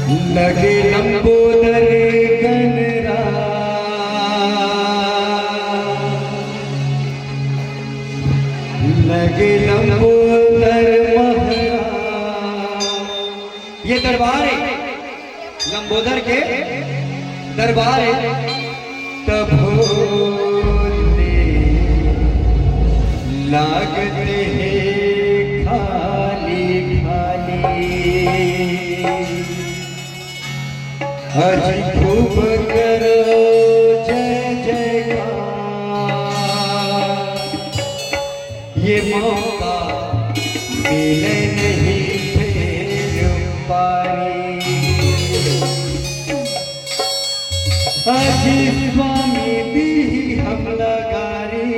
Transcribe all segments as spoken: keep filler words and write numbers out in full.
लगे लंबोदर गनरा, लगे लंबोदर महाराज। ये दरबार है लंबोदर के, दरबार है। तभो ले लागत हे खाली खाली। अजी खूब करो जय जयकार। ये मौका मिले नहीं फेर पारी। अजी स्वामी दी हमला गारी,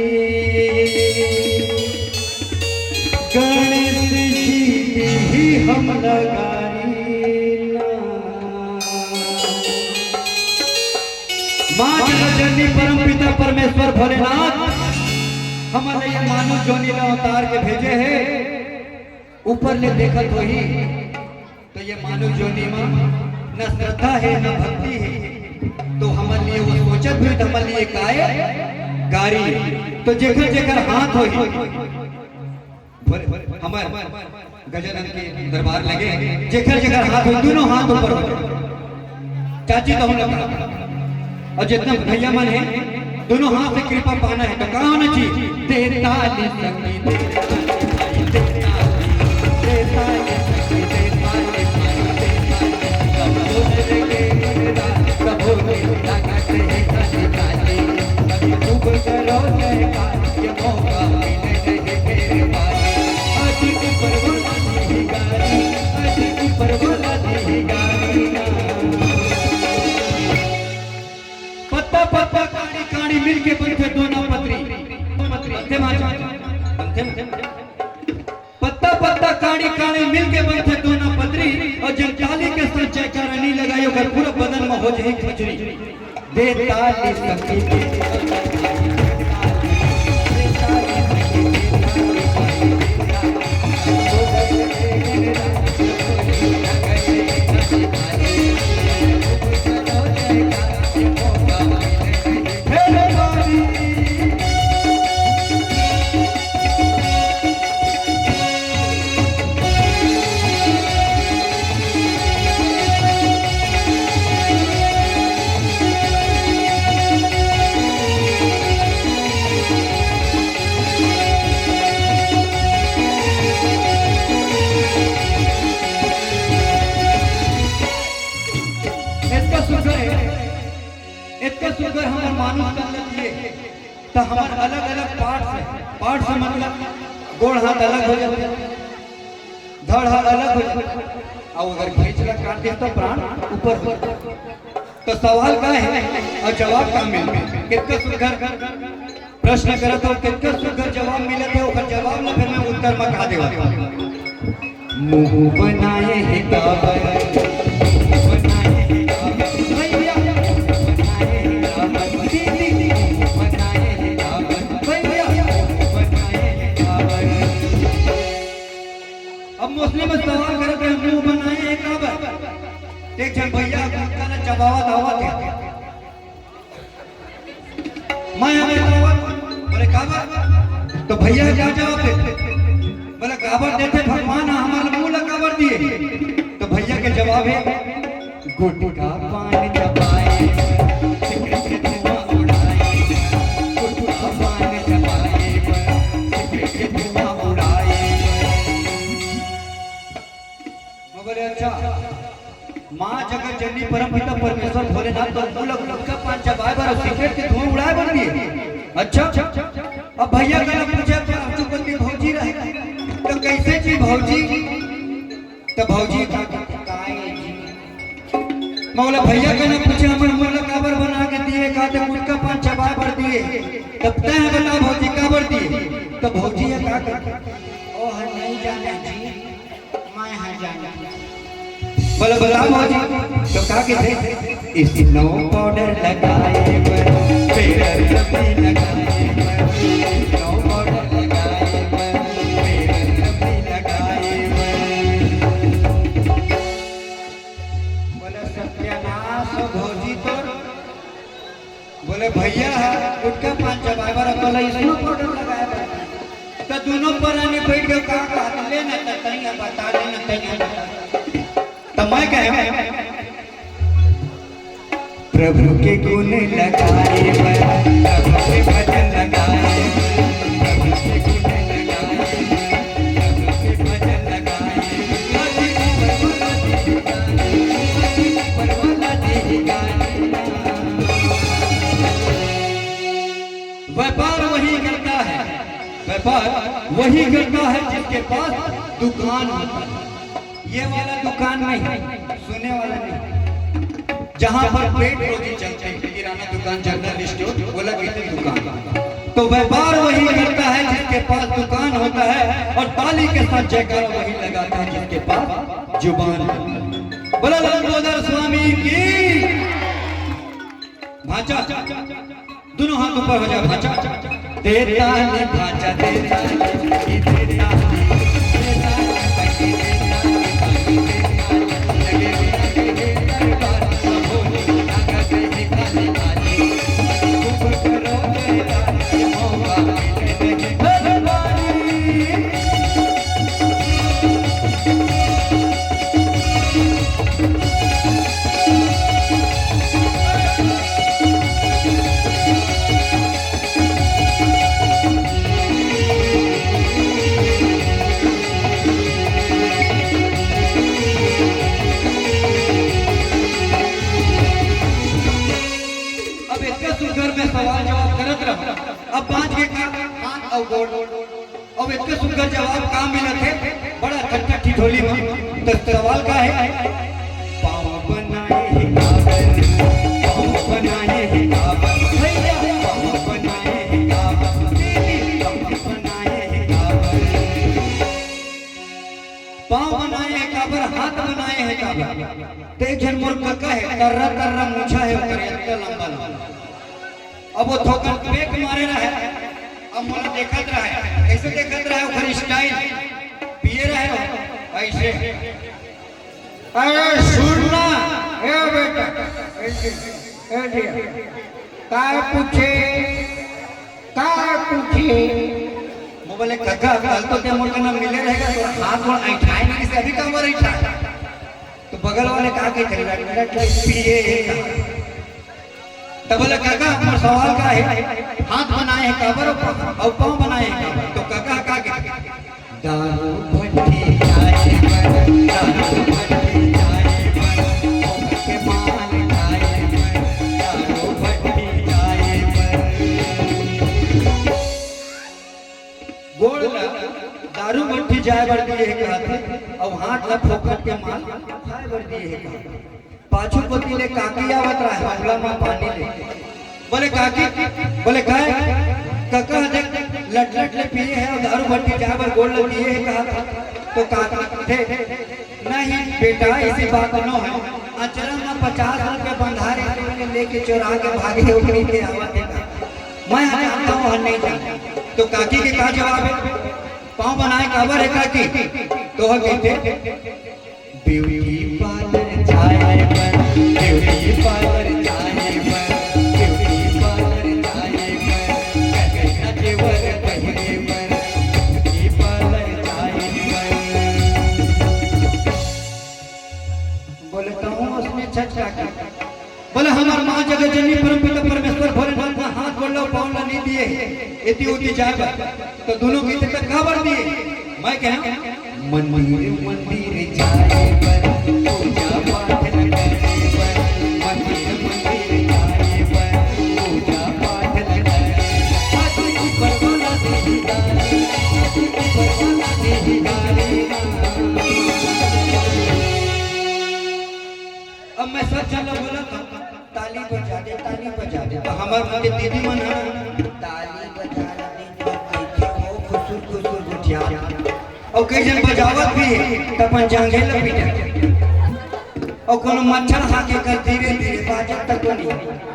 गणेश जी दी हमला गारी ना। माँ जगत जननी परम पिता परमेश्वर भोलेनाथ हमन ला ये मानव जोनी ला अवतार के भेजे हे। ऊपर ले देखत होही तो ये मानव जोनी मा न श्रद्धा हे, न भक्ति हे, तो हमन लिए वो सोचत हुई तो हमन लिए काय गारी। तो जेकर जेकर हाथ होही, हमर गजानन के दरबार लगे, जेकर जेकर हाथ हो, दोनों हाथ ऊपर हो। चाची कहूँ लगा, और जितना भैया मन है, दोनों हाथ से कृपा पाना है, तो कहा होना चाहिए? देता ले संगी, देता ले भाई, देता ले, देता ले संगी, देता ले भाई, देता ले। कबो डर के बगदा, कबो नहीं लगा से है खाली खाली। अभी खूब करो जयकार, ये मौका मिले नहीं फेर पारी। आज ऊपर वाला दी गारी, आज ऊपर वाला दी गारी ना। पत्ता पत्ता काड़ी काड़ी मिलके बनथे दोना पतरी। पतरी बनथे माचा, बनथे। पत्ता पत्ता काड़ी काड़ी मिलके बनथे दोना पतरी, और जब ताली के साथ जयकारा नहीं लगाई, ओकर पूरा बदन में हो जाए खजरी। दे ताली सखी, दे ताली, दे ताली, दे ताली सखी, दे ताली, दे ताली। इतना सुंदर है, इतना सुंदर हमर मानुष तन ल दिए, त हमर अलग-अलग पार्ट से, पार्ट से मतलब गोड़ हाथ अलग हो जाथे, धड़ ह अलग हो जाथे, अउ अगर घेंच ल काट दे त प्राण ऊपर हो जाथे। तो सवाल का है और जवाब का मिल? कितना सुंदर प्रश्न करत हो, कितना सुंदर जवाब मिलत है, ओकर जवाब में फिर मैं उत्तर में का देवत हूँ। मुंह बनाए हे काबर, मुंह बनाए हे काबर, भैया, मुंह बनाए हे काबर, दीदी, मुंह बनाए हे काबर, भैया, मुंह बनाए हे काबर। अब मुस्लिम सवाल करत हे, मुंह बनाए हे काबर? एक झन भैया गुटखा ला चबावत आवत हे। मैं हमें काबर, बोले, "काबर?" तो भैया का जवाब दे, बोले, "काबर देथे भगवान ह हमर मुंह ला काबर दिए?" तो भैया के जवाब है, "गुटखा पान चबाए, सिगरेट के धुआं उड़ाए, गुटखा पान चबाए, सिगरेट के धुआं उड़ाए।" मैं बोले, "अच्छा, माँ जगत जननी परम पिता परमेश्वर भोलेनाथ तो मुंह ला गुटखा पान चबाए बर अउ सिगरेट के धुआं उड़ाए बर दिए? अच्छा।" अब भैया करा पूछे, तो राजू पति भौजी रहे, तो कैसे जी भौजी? तो भौजी का, "काय जी?" मैं बोला, "भैया करा पूछे, हमर मुंह ला काबर बना के दिए, का ते गुटखा पान चबाए बर दिए, तब तय बता भौजी काबर दिए?" तो भौजी है का कर, "ओ है नहीं जाना जी।" मैं ह जानत हूँ। बोला, बोला भौजी, तो का कथे? स्नो पाउडर लगाए बर, फेयर लवली लगाए बर, स्नो पाउडर लगाए बर, फेयर लवली लगाए बर। सत्यानाश हो भौजी तोर। बोले, "भैया ह गुटखा पान चबाए बर, अब तोला स्नो पाउडर लगाए बर।" त दुनों परानी बइठ के का कहत, "ले न त तइया बता, ले न तइया बता।" त मैं कहे, प्रभु के गुण लगाए बर, प्रभु के भजन लगाए बर, प्रभु के गुण लगाए बर, प्रभु के भजन लगाए बर, ऊपर वाला जी गाए। व्यापार वही करता है, व्यापार वही करता है जिसके पास दुकान होता है। ये वाला दुकान नहीं, सुने वाला नहीं, जहाँ पर पेट रोजी चलते हैं, किराना दुकान, जनरल स्टोर, बोला कितनी दुकान। तो व्यापार वही करता है जिसके पास दुकान होता है, और ताली के साथ जयकारा वही लगाता है जिसके पास जुबान होता है। बोला लंबोदर स्वामी की। भांचा, दोनों हाथ ऊपर हो जाए, भांचा। देता नहीं भांचा, देता नहीं, देता नहीं, देता नहीं, देता नहीं, देता नहीं, लगे, लगे, दरबार में भोले, ताकत है काली काली, खूब करो जयकार, ये मौका मिले नहीं हर बारी। अब इतने सुंदर में सवाल जवाब करत रहो, अब बांच के का हाथ अउ गोड़। अब इतने सुंदर जवाब का मिलत हे, बड़ा ठट्ठा ठिठोली में। तो सवाल का है? पाँव बनाए हे काबर, पाँव बनाए हे काबर, भैया पाँव बनाए हे काबर, दीदी पाँव बनाए हे काबर। पाँव बनाए हे काबर, हाथ बनाए हे काबर। तो एक झन मोर कका हे, तर्रा तर्रा मूछा हे ओकर, इतना लंबा लंबा। अब वो थोकन पेक मारे रहे, अब मोला देखत रहे, कैसे देखत रहे, ओकर स्टाइल पिए रहे हो, ऐसे। अरे सुन ना, ए बेटा, ए जी, ए जी, काय पूछे, काय पूछे? मैं बोले, "काका, कल तो ते मोर कना मिले रहेगा, तो हाथ गोड़ ऐठाए नहीं, से अभी काबर ऐठा?" तो बगल वाले का के चले, "पिए हे का?" तब बोले, "काका, मोर सवाल का हे? हाथ बनाए हे काबर अउ पाँव बनाए हे काबर?" तो काका का के, "दारू भट्टी जाए बर, दारू भट्टी जाए बर, ओकर के माल खाए बर, दारू भट्टी जाए बर।" गोड़ ला दारू भट्टी जाए बर दिए हे कहत हे, अउ हाथ ला फोकट के माल खाए बर दिए हे कहत हे। पाछू कोती ले काकी आवत रहे, हमला म पानी ले। बोले, "काकी," बोले, "काय?" "कका देख, लट लट ले पिए हे अउ दारू भट्टी जाए बर गोड़ ल दिए हे," कहा था। तो काकी थे, "नहीं बेटा, ऐसी बात नो है। अचरा म पचास रुपया बंधा रहे, लेके चोरा के भागे, ओकरी के आवत हे का? मैं ह जानता हूँ, हम नहीं जानता।" तो काकी के का जवाब है? "पाँव बनाए काबर हे काकी?" तो ह कहिथे, ब्यूटी पार्लर जाए बर, ब्यूटी पार्लर जाए बर, ब्यूटी पार्लर जाए बर, गहना जेवर पहिरे बर, ब्यूटी पार्लर जाए बर। बोले, "कहूँ उसने छच काकी।" बोले, "हमर माँ जगत जननी परम पिता परमेश्वर भोलेनाथ ना हाथ गोड़ ला पाँव ला नहीं दिए, एती ओती जाए बर।" तो दुनों कहिथे, "त काबर दिए?" मैं कहा, मंदिर मंदिर जाए बर, पूजा पाठ ल करे बर, मंदिर मंदिर जाए बर, पूजा पाठ ल करे बर, आज ऊपर वाला नहीं गाली, आज ऊपर वाला नहीं गाली। अब मैं सब झन ल बोलत हूँ, ताली बजा दे, ताली बजा दे। तो हमर मन के दीदी मन ह ताली बजा दे, तो कहिथे ओ खुसुर खुसुर गोठिया। अउ कई झन बजावत भी हे, त अपन जांघे ल पीटत। अउ कोनो मच्छर खा के कर धीरे धीरे बाजत तक नहीं।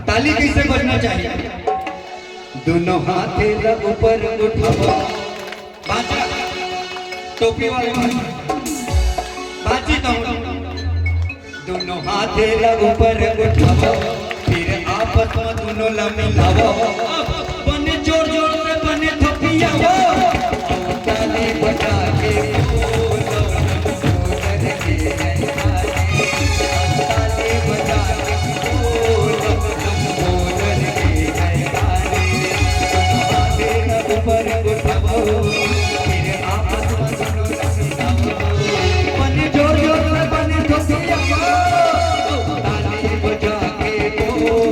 ताली कैसे बजना चाहिए? दोनों हाथे ल ऊपर उठावा। बाजा, टोपी वाले बाजा। बाजी तो दोनों हाथे ला ऊपर उठावो, फिर आपस में दोनों ला मिलावो। अब बने जोर जोर से बने थपियावो। ताली बजा के बोलो, लंबोदर के जयकारे। ताली बजा के बोलो, लंबोदर के जयकारे। दोनों हाथे ला ऊपर उठावो, फिर आपस में दोनों ला मिलावो। बने जोर जोर से बने थपियावो। ताली बजा के बोलो,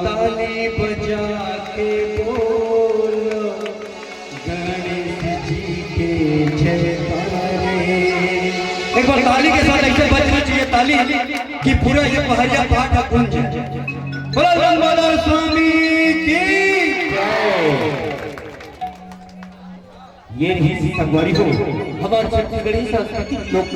ताली बजा के बोलो, गणेश जी के जयकारे। एक बार ताली के साथ ऐसे बजना चाहिए ताली कि पूरा ये पहरिया पहाड़ का गूंज जाए। बोलो लंबोदर स्वामी की। ये रही संगवारी हो हमारे छत्तीसगढ़ी सांस्कृतिक लोक